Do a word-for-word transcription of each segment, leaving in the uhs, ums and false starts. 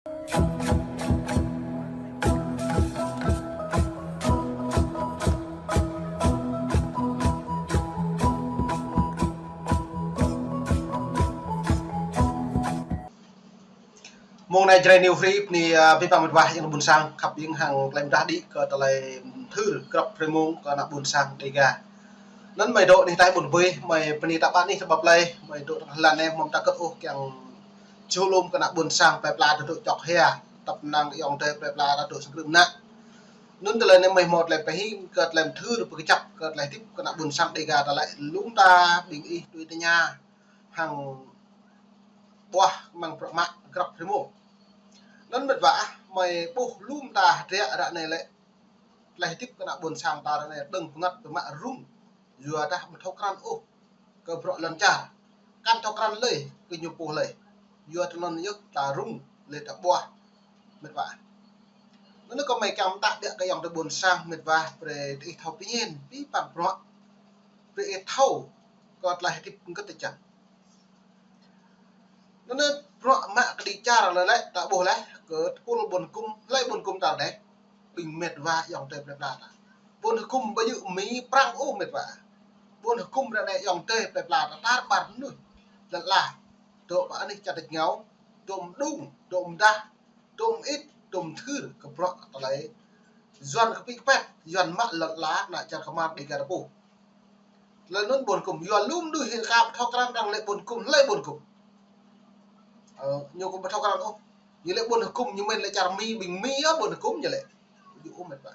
Mông anai Jrai New Free bơni, ơ, abih bang met wa ayŏng adơi ƀuôn sang khăp ƀing hăng tơlơi mơdah đĭ kơ tơlơi mơthưr grăp hrơi mông kơ ană ƀuôn sang Đêga. Anŭn mơi dŏ anih ataih ƀôn bơi, mơi bơni ta ƀă anih ta ƀă plơi, mơi dŏ tơngan lŏn anai, mơ̆ng ta kơt ôh kiăng čuh lŏm kơ ană ƀuôn sang plơi pla ta dŏ čŏk hia, tăp năng ayŏng adơi plơi pla ta dŏ sơkrư̆ mơnă. Anŭn tơlơi anai mơi hmâo tơlơi pơhing kơ tơlơi mơthưr pơkơjăp kơ tơlơi hơdip kơ ană ƀuôn sang Đêga ta lĕ lŏm ta ƀing ih tui tơña hăng ƀuah mơ̆ng bruă mă grăp hrơi mông. Anŭn met wa ah, mơi ƀuh lŏm ta hơdră ră anai lĕ tơlơi hơdip kơ ană ƀuôn sang ta ră anai dơ̆ng bơngăt pơmă rŭng. Yua dah ƀu thâo krăn ôh kơ bruă lŏn čar. Kăn thâo krăn lơi kơ ñu pô lơi. Yua tơlơi anŭn yơh ta rŭng lĕ ta ƀuah met wa. Anŭn kơ mơi kiăng mơtă biă kơ ayŏng adơi ƀuôn sang met wa brơi ih thâo pơñen abih bang bruă. Brơi ih thâo kơ tơlơi hơdip kơ tơčăng. Anŭn bruă mă kơđi čar lĕ lĕ ta ƀuh lĕ kơ tơpul ƀôn gŭm, hlơi ƀôn gŭm ta lĕ. Ƀing met wa ayŏng adơi plơi pla ta. Ƀôn hơgŭm ƀu djơ̆ Mi Prăng ôh met wa. Ƀôn hơgŭm ră anai ayŏng adơi plơi pla ta tar ƀar mơnuih. Lŏn ala. Dŏ ƀă anih čar tač rơngiao. Dŏ mơđung, dŏ mơdah. Dŏ mơit, dŏ mơthưr kơ bruă tơlơi Yuan kơpĭ kơpet, Yuan mă lŏn ala ană čar Khmer Đêga ta pô. Tơlơi anŭn ƀôn gŭm, yua lŏm đuh hĭ ka ƀu thâo krăn arăng lĕ ƀôn gŭm, hlơi ƀôn gŭm. Ơ, ñu kơ ƀu thâo krăn ôh. Ñu lĕ ƀôn hơgŭm, ñu mĭn lĕ čar Mi, ƀing Mi yơh ƀôn hơgŭm ñu lĕ. Ƀu djơ̆ ôh met wa.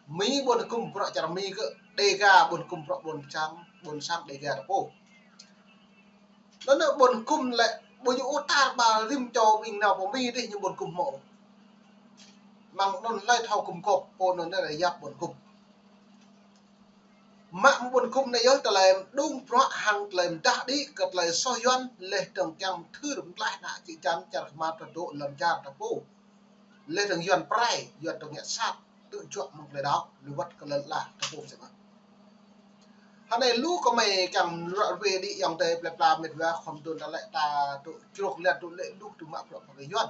Mi ƀôn hơgŭm bruă čar Mi kơ Đêga ƀôn hơgŭm bruă ƀôn sang, ƀôn sang Đêga ta pô. Anŭn ƀôn hơgŭm lĕ ƀu djơ̆ ôh tar ƀar rĭm čô ƀing nao pơ Mi dih ñu ƀôn hơgŭm hmâo. Mơ̆ng anŭn hlơi thâo gŭm gŏp, pô anŭn lĕ yap ƀôn hơgŭm. Mă ƀôn hơgŭm anai yơh tơlơi mơđung bruă hăng tơlơi mơdah đĭ kơ tơlơi soh Yuan leh dơ̆ng kiăng mơthưr mơtlaih ană čư̆ čan čar Khmer ta dŏ lŏn čar ta pô. Leh dơ̆ng Yuan pơrai, Yuan dŏ ngă sat, tŭ juă mơ̆ng tơlơi đaŏ, lĕ wơ̆t kơ lŏn ala ta pô sĭt mơ̆n. Hơnai lu kơ mơi kiăng ruă ruê đĭ ayŏng adơi plơi pla met wa khŏm dŏ ta lĕ ta dŏ črôk lĕ dŏ lĕ lu tŭ mă bruă pơkă Yuan.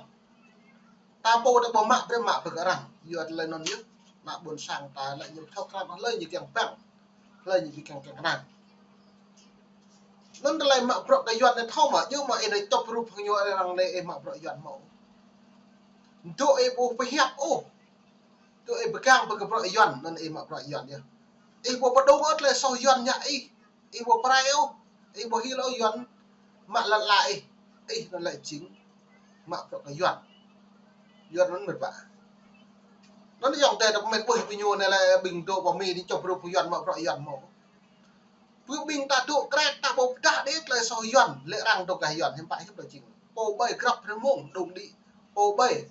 Ta pô ta ƀu mă brơi mă pơkă arăng. Yua tơlơi anŭn yơh. Ană ƀôn sang ta lĕ ñu thâo krăn hlơi ñu kiăng păng. Hlơi ñu ƀu kiăng kiăng kơnang. Anŭn tơlơi mă bruă kơ Yuan anai thâo mă, yua mă ih anai čŏp rup hăng ñu arăng lĕ ih mă bruă Yuan mơ̆. Dŏ ih ƀu pơhiăp ôh. Dŏ ih pơgang pơkă bruă Yuan anŭn ih mă bruă Yuan yơh. Ih ƀu pơdŏng ôh tơlơi soh Yuan ngă ih. Ih ƀu pơrai ôh, ih ƀu hil ôh Yuan mă lŏn ala ih, ih anŭn lĕ jing mă bruă kơ Yuan. Yuan anŭn met wa. Anŭn ayŏng adơi ta pơmĭn ƀuh ƀing ñu anai lĕ ƀing dŏ pơ Mi dih čŏp rup Yuan mă bruă Yuan mơ̆. Ƀu ƀing ta dŏ krĕt ta ƀu pơdah đĭ tơlơi soh Yuan, lĕ arăng dŏ gah Yuan hiư̆m pă hiư̆m đôč jing. Pô ƀơi grăp hrơi mông dŏng đĭ, pô ƀơi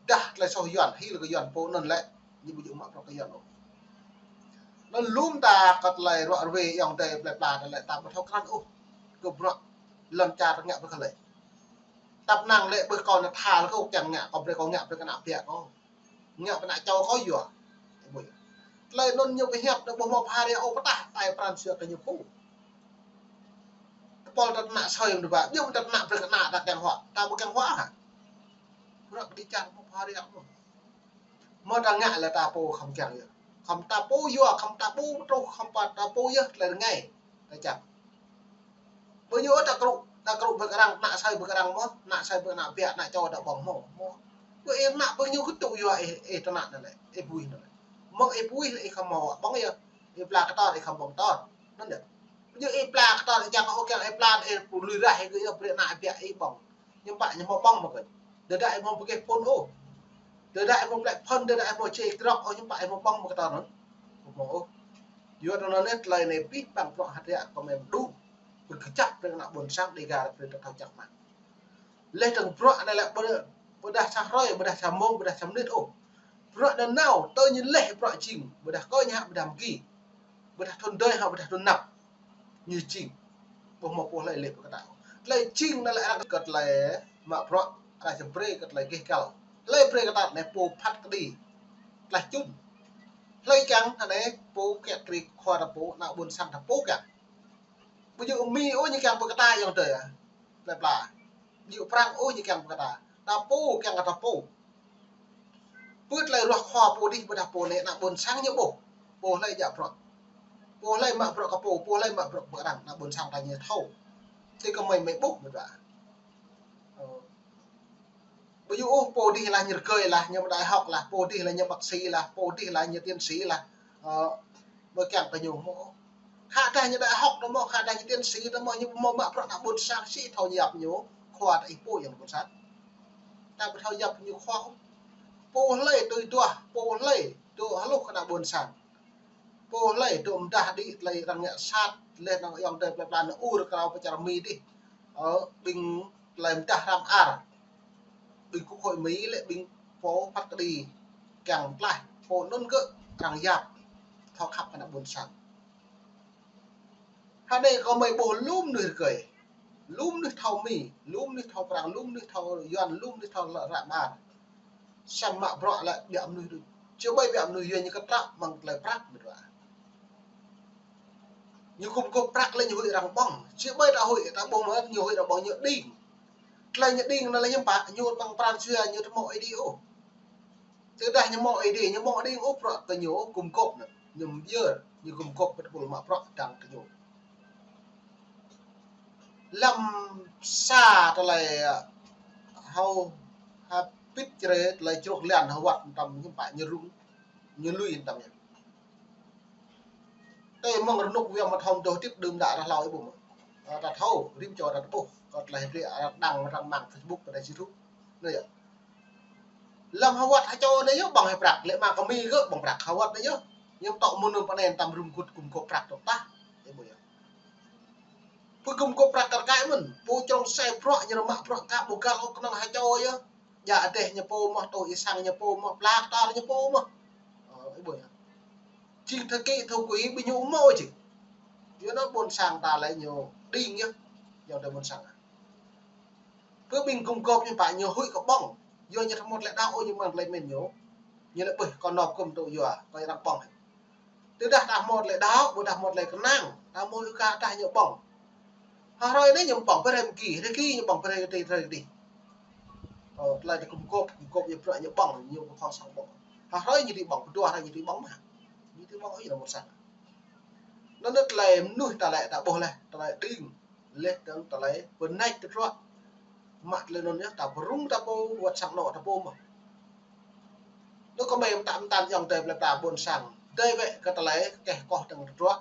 dah tơlơi soh Yuan, hil kơ Yuan pô anŭn lĕ, ñu ƀu djơ̆ mă bruă kơ Yuan ôh. Anŭn lŏm ta kơ tơlơi ruă ruê ayŏng adơi plơi pla ta lĕ ta ƀu thâo krăn ôh kơ bruă lŏn čar ta ngă pơkă lĕ. Tăp năng lĕ ƀơi kâo ană tha lĕ kâo kiăng ngă, kâo brơi kâo ngă brơi kơ ană biă kâo. Ngă pơ ană čô kâo yua. Tơlơi anŭn ñu pơhiăp anŭn ƀu hmâo pha ria ôh pơtah tai pran jua kơ ñu pô. Tơpul ta tơnă soi mơ̆n ƀă, ƀiă ta tơnă brơi kơ ană ta kiăng huă, ta ƀu kiăng huă hă. Bruă kơđi čar ƀu pha ria ôh. Mơ̆ ta ngă lĕ ta pô khŏm kiăng yơh. Khŏm ta pô yua, khŏm ta pô truh, khŏm pa ta pô yơh tơlơi rơngai. Ta čang. Ƀu djơ̆ ta krŭ, ta krŭ brơi kơ arăng, tơnă soi brơi kơ arăng mơ̆, tơnă soi brơi kơ ană biă, ană čô ta ƀơ̆ng mơ̆, mơ̆. Ƀu ih tơnă ƀơ̆ng ñu kơtŭ yua ih, ih tơnă anŭn lĕ, ih ƀuih anŭn lĕ. Mơ̆ng ih ƀuih lĕ ih khŏm mơ̆ ƀơ̆ng yơh, ih pla kơtor ih khŏm ƀơ̆ng kơtor. Anŭn yơh. Ƀu djơ̆ ih pla kơtor ih čang ôh kiăng ih pla ih pô lui rah ih gơ̆ yơh brơi ană ih biă ih ƀơ̆ng. Hiư̆m pă ñu hmâo ƀơ̆ng mơ̆ kơ. Tơdah ih hmâo pơkeh phôn ôh. Tơdah ih hmâo plĕ phôn, tơdah ih hmâo čê krŏk ôh, hiư̆m pă ih hmâo ƀơ̆ng mơ̆ kơtor anŭn. Hmâo ôh. Yua anŭn anai tơlơi anai abih bang bruă hơdră kơ mơi mơđung. Pơkơjăp brơi kơ ană ƀôn sang Đêga brơi ta thâo čăk mơ̆n. Leh dơ̆ng bruă anai lĕ ƀu, ƀu dah sa hrơi, ƀu dah sa mông, ƀu dah sa mơnit ôh. Bruă anai nao, tơ ñu leh bruă jing, ƀu dah kơ ñu hă, ƀu dah mơgi. Ƀu dah thŭn dơi hă, ƀu dah thŭn anăp. Ñu jing. Ƀu hmâo pô hlơi leh pơkơtang. Tơlơi jing anai lĕ arăng kơ tơlơi mă bruă, arăng či brơi kơ tơlơi gêh găl. Hlơi brơi kơ ta anai pô phat kơđi. Tơlơi čun. Hlơi kiăng anai pô kiăng kri khua ta pô, ană ƀôn sang ta pô kiăng. Ƀu djơ̆ Mi ôh ñu kiăng pơkơtang ayŏng adơi ah. Plơi pla. Ƀu djơ̆ Prăng ôh ñu kiăng pơkơtang. Ta pô, kiăng kơ ta pô. Pơ tơlơi ruah khua pô dih, ƀôdah pô anai, ană ƀôn sang ñu ƀuh. Pô hlơi djă bruă. Pô hlơi mă bruă kơ pô, pô hlơi mă bruă kơ arăng, ană ƀôn sang ta ñu thâo. Tui kơ mơi, mơi ƀuh mơ̆n ƀă. Ơ. Ƀu djơ̆ ôh, pô dih lah ñu rơgơi lah, ñu mơ̆ đại học lah, pô dih lah ñu bác sĩ lah, pô dih lah ñu tiến sĩ lah. Ơ, ƀu kiăng kơ ñu mơ̆. Khă dah ñu đại học tơ mơ̆, khă dah ñu tiến sĩ tơ mơ̆, ñu ƀu mă bruă ană ƀôn sang, sĭ thâo yap ñu, khua ta ih pô yơh ană ƀôn sang. Ta ƀu thâo yap ñu khua ôh. Pô hlơi tui duah, pô hlơi tui hluh kơ ană ƀôn sang. Pô hlơi tui mơdah đĭ tơlơi arăng ngă sat, leh anŭn ayŏng adơi plơi pla anŭn ur krao pơ čar Mi dih. Ơ, ƀing tơlơi mơdah hrăm ar. Ƀing quốc hội Mi lĕ ƀing pô phat kơđi kiăng tlaih, pô anŭn gơ̆ arăng yap, thâo khăp kơ ană ƀôn sang. Hơnai kơ mơi ƀuh lu mơnuih rơgơi, lu mơnuih thâo Mi, lu mơnuih thâo Prang, lu mơnuih thâo Yuan, lu mơnuih thâo lă ră mar. Samơ̆ mă bruă lĕ biă mơnuih đôč. Či ƀai biă mơnuih yua ñu kơtrăk mơ̆ng tơlơi prăk mơ̆n ƀă. Ñu gum gôp prăk lĕ ñu huĭ arăng ƀơ̆ng. Či ƀai ta huĭ, ta ƀuh mơ̆n ñu huĭ arăng ƀơ̆ng ñu đing. Tơlơi ñu đing anŭn lĕ ñu pă, ñu mơ̆ng pran jua ñu tơmŏ Ơi Adai ôh. Tơdah ñu mŏ Ơi Adai, ñu mŏ đing ôh bruă kơ ñu gum gôp anŭn. Ñu mơyơr, ñu gum gôp pơtơpul mă bruă dang kơ ñu. Lăm sa tơlơi, ơ, hơ̆, hơbĭt čơrê tơlơi čruk lian hơwăt tăm ñu pă ñu rŭng, ñu lui tăm ñu. Tơl mơ̆ng rơnŭk wia mă thâo mơdôh tĭp đưm đă ră hlâo ih ƀuh mơ̆. Ơ, ta thâo, rĭm čô ta tơƀuh, kơ tơlơi hơdră arăng đăng mơ̆ng trang mạng Facebook pơ anai YouTube. Anai yơh. Lăm hơwăt hơčô anai yơh ƀơ̆ng hĭ prăk, lĕ mă kơ Mi gơ̆ ƀơ̆ng prăk hơwăt anai yơh. Ñu tŏ mơnŭn pơ anai tăm rŭng gŭt gum gôp prăk tŏ tah. Ih ƀuh yơh. Pơ gum gôp prăk kar kaĭ mơ̆n, pô črông sai bruă ñu mă bruă kơ ƀu găl ôh kơnơ̆ng hơčô yơh. Djă adih ñu pô mơ̆, tui ih sang ñu pô mơ̆, pla kơtor ñu pô mơ̆. Ơ, ih ƀuh yơh. Jing thơ kĭ thơ kui ƀing ñu mơ̆ jing. Yua anŭn ƀôn sang ta lĕ ñu đing yơh. Yua tơ ƀôn sang. Pơ ƀing gum gôp ñu pă ñu huĭ kơ ƀơ̆ng. Yua ñu tơmŏt lĕ đaŏ ôh ñu mơ̆ng tơlơi mĭn ñu. Ñu lĕ ƀuh kơ nŏp kơm tŭ yua, kơ arăng ƀơ̆ng. Tơdah ta mŏt lĕ đaŏ, ƀôdah mŏt lĕ kơnang, ta mơ̆ ư kơ dah ñu ƀơ̆ng. Hơrơi anai ñu ƀơ̆ng brơi mơ̆ ki, rơki ñu ƀơ̆ng brơi kơ tơlơi dih. Ơ, tơlơi ta gum gôp, gum gôp ñu bruă ñu ƀơ̆ng, ñu ƀu thâo sang ƀơ̆ng. Hơrơi ñu dưi ƀơ̆ng, pơdua hơrơi ñu dưi ƀơ̆ng mă. Ñu dưi ƀơ̆ng ôh, ñu mơ̆ sang. Anŭn tơlơi mơnuih ta lĕ ta ƀuh leh, tơlơi đing. Leh dơ̆ng tơlơi pơnač tơdruă. Mă tơlơi anŭn yơh, ta pơrŭng ta pô, wơ̆t sang anŏ ta pô mơ̆. Anŭn kơ mơi mơtă mơtăn ayŏng adơi plơi pla ƀôn sang. Dơi wĕ kơ tơlơi keh koh dơ̆ng tơdruă.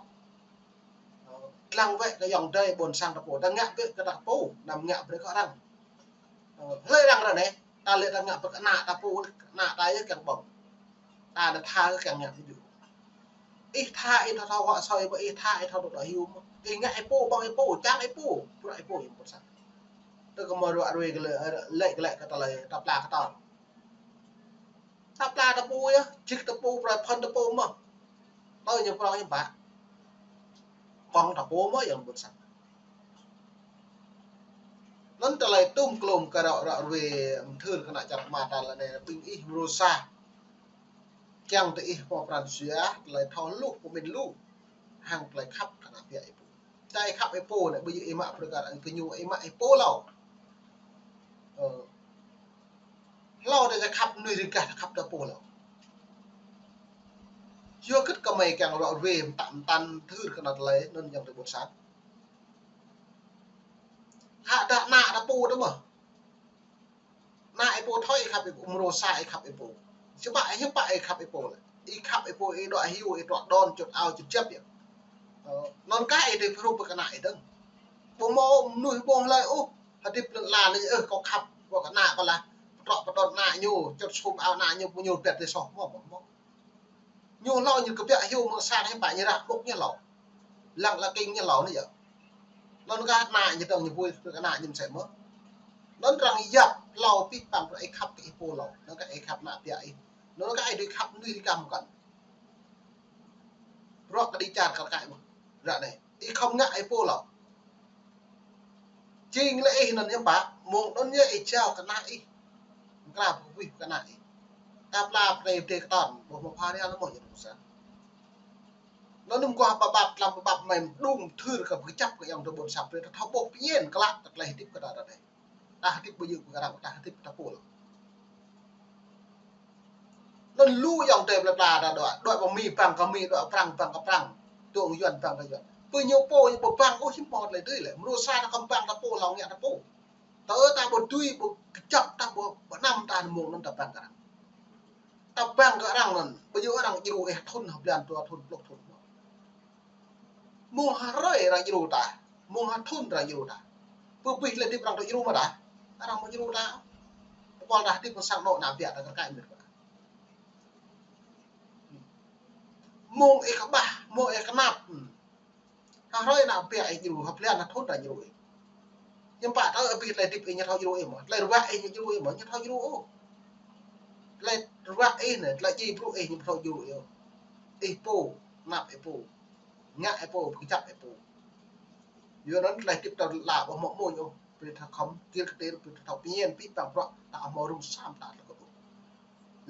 Ơ, lăng wĕ kơ ayŏng adơi ƀôn sang ta pô. Ta ngă wĕ kơ ta pô, anăm ngă brơi kơ arăng. Ơ, hlơi arăng ră anai, ta lĕ ta ngă brơi kơ ană ta pô, ană ta yơh kiăng ƀơ̆ng. Ta anai tha kiăng ngă hyu. Ih tha ih thâo thâo huă soi mơ̆, ih tha ih thâo dŏ đuaĭ hyu mơ̆. Ih ngă ih pô, ƀơ̆ng ih pô, čang ih pô, bruă ih pô, yơh ƀôn sang. Tơ kơ mơ̆ ruă ruai kơ lĕ, lĕ kơ lĕ kơ tơlơi ta pla kơtor. Ta pla ta pô yơh, jik ta pô, bruă phŏn ta pô mơ̆. Tơ ñu prŏng ñu pă. Ƀơ̆ng ta pô mơ̆ yơh ƀôn sang. Anŭn tơlơi tum klôm kơ ră, ră ruai mơthưr kơ ană čar kơma ta lĕ anai ƀing ih mrô sa. Kiăng tơ ih pô pran jua, tơlơi thâo hluh pơmĭn lu. Hăng tơlơi khăp kơ ană biă ih pô. Čai khăp ih pô anai, ƀu djơ̆ ih mă brơi kơ arăng kơ ñu ih mă ih pô hlâo. Ơ. Hlâo ta khăp mơnuih rĭm gah ta khăp ta pô hlâo. Yua kơ kơ mơi kiăng ră ruai mơtă mơtăn mơthưr kơ ană tơlơi anŭn ayŏng adơi ƀôn sang. Hă dah ană ta pô ta mơ̆. Ană ih pô thâo ih khăp ih pô, mrô sa ih khăp ih pô. Či pă ih hiư̆m pă ih khăp ih pô lĕ. Ih khăp ih pô, ih dŏ hyu, ih dŏ đon, čut ao, čut jăp yơh. Ơ, anŭn kah ih dưi pơrup kơ ană ih dơ̆ng. Ƀu mơ̆ mơnuih ƀơ̆ng hlơi ôh. Hơdip lŏn ala anai, ơ, kâo khăp, kâo kơ ană kâo lah. Pơtrŏ pơđon ană ñu, čut sum ao ană ñu, pơ ñu pĕt tơ soh mơ̆, mơ̆, mơ̆. Ñu hlâo ñu kơ biă hyu mơ̆ng sang hiư̆m pă ñu rah ƀŭk ñu hlâo. Lăng lă king ñu hlâo anai yơh. Anŭn kah ană ñu dơ̆ng ñu ƀuh kơ ană ñu mơsĕ mơ̆. Anŭn arăng yap hlâo pih păng bruă ih khăp kơ ih pô hlâo. Anŭn kah ih khăp ană biă ih. Anŭn kah ih dưi khăp mơnuih rĭm gah mơkăn. Bruă kơđi čar kar kaĭ mơ̆. Ră anai. Ih khŏm ngă ih pô hlâo. Jing lĕ ih anŭn hiư̆m pă, mơ̆ng anŭn yơh ih jao kơ ană ih. Mơkra pơwih kơ ană ih. Ta pla pơdai pơdai kơtăn, ƀuh mơ̆ pha ria lăm mơ̆ yơh ƀôn sang. Anŭn anŭn mơguah pơƀăp, lăm pơƀăp mơi mơđung mơthưr kơ pơkơjăp kơ ayŏng adơi ƀôn sang brơi ta thâo ƀuh pơñen klă tơlơi hơdip kơ ta ră anai. Ta hơdip ƀu djơ̆ kơ arăng, ta hơdip ta pô lăng. Anŭn lu ayŏng adơi plơi pla ta đuaĭ, đuaĭ pơ Mi păng kơ Mi, đuaĭ Prăng păng kơ Prăng, tŏng Yuan păng kơ Yuan. Pơ ñu pô ñu ƀu păng ôh, hiư̆m pă tơlơi tui lĕ. Mrô sa ta khŏm păng ta pô, hlâo ngă ta pô. Tơ ta ƀu tui, ƀu kơjăp ta, ƀu, ƀu năm ta mơ̆ng anŭn ta păng kơ arăng. Ta păng kơ arăng anŭn, ƀu djơ̆ arăng djru ih thŭn, ha blan, dua thŭn, pluh thŭn. Mơ̆ng ha hrơi arăng djru ta, mơ̆ng ha thŭn arăng djru ta. Pơ pih lĕ hơdip arăng djru mă ta. Arăng ƀu djru ta. Tơpul ta hơdip pơ sang anŏ ană ƀă ta kar kaĭ mĭt kơ ta. Mơ̆ng ih kơƀah, mơ̆ng ih kơnap. Ha hrơi ană ƀă ih djru, ha blan ha thŭn arăng djru ih. Hiư̆m pă tơ abih tơlơi hơdip ih ñu thâo djru ih mơ̆. Tơlơi ruă ih ñu djru ih mơ̆, ñu thâo djru ôh. Tơlơi ruă ih anai, tơlơi djai brŭ ih ñu thâo djru ih ôh. Ih pô, kơnap ih pô. Ngă ih pô, kơjăp ih pô. Yua anŭn tơlơi hơdip ta lăp ƀu hmâo mơ̆n ôh. Brơi ta khŏm kir kơtir, brơi ta thâo pơñen, pĭ păng bruă, ta hmâo rŭng sam ta tơlơi kơƀŭ.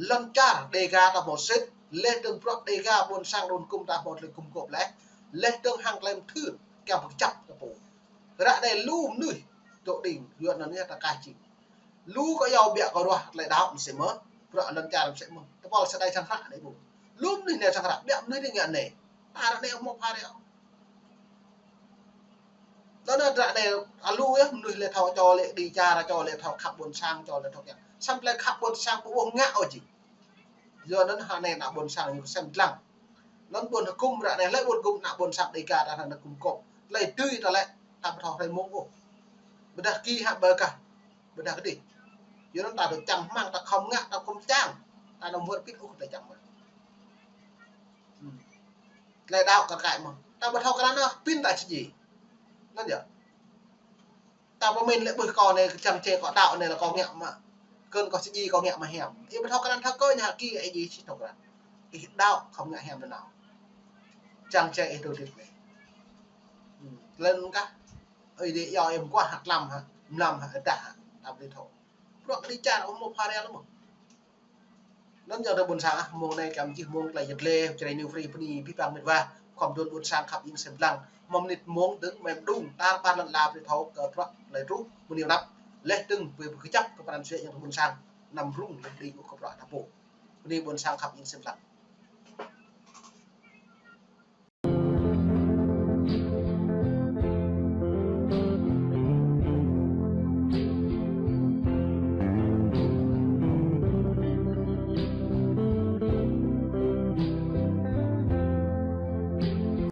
Lŏn čar Đêga ta hmâo sĭt, laih dơ̆ng bruă Đêga ƀôn sang run kŭm ta hmâo tơlơi gum gôp laih, laih dơ̆ng hăng tơlơi mơthưr, kiăng pơkơjăp ta pô. Ră anai lu mơnuih dŏ đing, yua anŭn yơh ta kah jing. Lu kơ yua ƀiă kơ ruah tơlơi đaŏ mơsĕ mơ̆n, bruă lŏn čar mơsĕ mơ̆n. Tơpul sa đai sang hră anai ƀu. Lu mơnuih anai sang hră, ƀiă mơnuih anai ngă anai. Ta ră anai hmâo pha reo. Tơ anŭn ră anai, a lu yơh, mơnuih lĕ thâo čô lĕ đĭ čar, čô lĕ thâo khăp ƀôn sang, čô lĕ thâo kiăng. Samơ̆ tơlơi khăp ƀôn sang ƀu ƀuh ngă ôh jing. Yua anŭn ha anai ană ƀôn sang ñu sem dlăng. Anŭn ƀôn hơkŭm ră anai, lĕ ƀôn hơkŭm ană ƀôn sang Đêga ta anŭn gum gôp. Tơlơi tui ta lĕ, ta ƀu thâo hrơi mông ôh. Ƀôdah ki hă ƀơ kah, ƀôdah kơdih. Yua anŭn ta dŏ čang hmăng, ta khŏm ngă, ta khŏm čang. Ta anăm wơr bĭt ôh tơlơi čang hmăng. Hmm. Tơlơi đaŏ kar kaĭ mơ̆n. Ta ƀu thâo krăn ôh, pĭn ta či djai. Anŭn yơh. Ta pơmĭn lĕ ƀuh kâo anai, čang čê kâo đaŏ anai lĕ kâo ngă mă. Kơn kâo či djai kâo ngă mă hiam. Ih ƀu thâo krăn thâo kơ ñu hă, ki ih či thâo krăn. Ih đaŏ khŏm ngă hiam nanao. Čang čê ih dŏ hơdip anai. Hmm. Tơlơi anŭn kah. Ơi Adai iâu ih mơguah hă, tlam hă, mlam hă, dah hă. Ta ƀu thâo. Bruă kơ đĭ čar ƀu hmâo pha reo lơi mơ̆n. Anŭn ayŏng adơi ƀôn sang ah, mông anai kiăng čih mông tơlơi yơh lĕ, Jrai New Free bơni abih bang mĕt wa, khŏm dŏ ƀôn sang khăp ing sem dlăng. Mơ̆ng mơnit mông dơ̆ng mơ̆ng mđung, tar ƀar lŏn ala brơi thâo kơ bruă tơlơi truh, bơni anăp, laih dơ̆ng brơi pơkơjăp kơ pran jua ayŏng adơi ƀôn sang, anăm rŭng laih đĭ kơ bruă ta pô. Bơni ƀôn sang khăp ing sem dlăng.